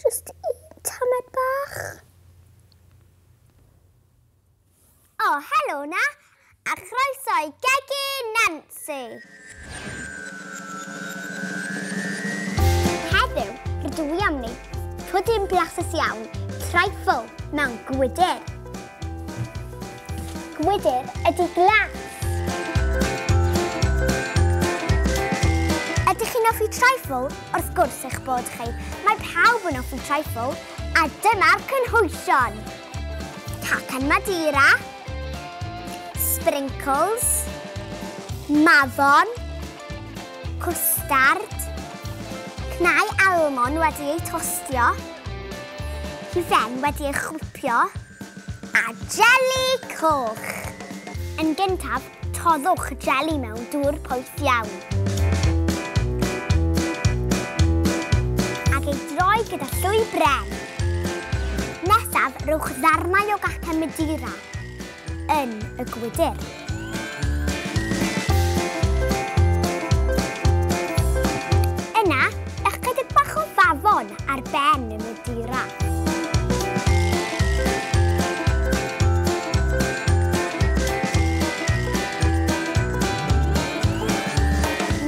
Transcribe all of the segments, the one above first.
Just un tamed bach. O, helo na, a chroeso i Gegin Nansi. Heddiw, rydw i am wneud pwdin blasus iawn, trifle mewn gwydr. Gwydr ydy glas. Ydych chi'n hoffi trifle? Wrth gwrs eich bod chi. Mae pawb yn hoffi trifle, a dyma'r cynhwysion. Cacan Madeira, sprinkles, mafon, cwstard, cnau almon wedi eu tostio, hufen wedi ei chwpio, a jeli coch. Yn gyntaf, toddwch y jeli mewn dŵr poeth iawn. Ac ei droi gyda llwy bren. Nesaf, rhowch ddarnau o gacen Madeira yn y gwydr. Yna, ychydig bach o fafon ar ben y Madeira.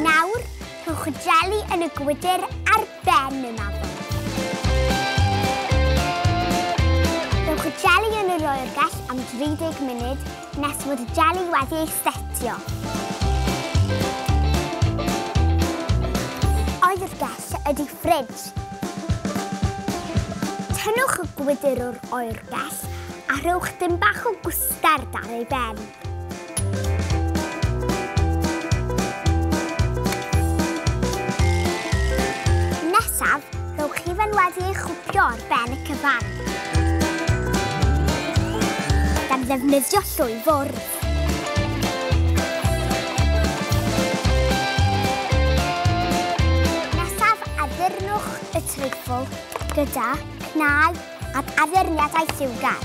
Nawr, rhowch y jeli yn y gwydr ar ben y mafon. Rhowch y jeli yn yr oergell am 30 munud nes fod y jeli wedi ei setio. Oergell ydy fridge. Tynnwch y gwydr o'r oergell a rhowch dim bach o gwstard ar ei ben. Nesaf, rhowch hufen wedi ei chwpio ar ben y cyfan, gan ddefnyddio llwy fwrdd. Nesaf, addurnwch y trifle gyda cnau ac addurniadau lliwgar.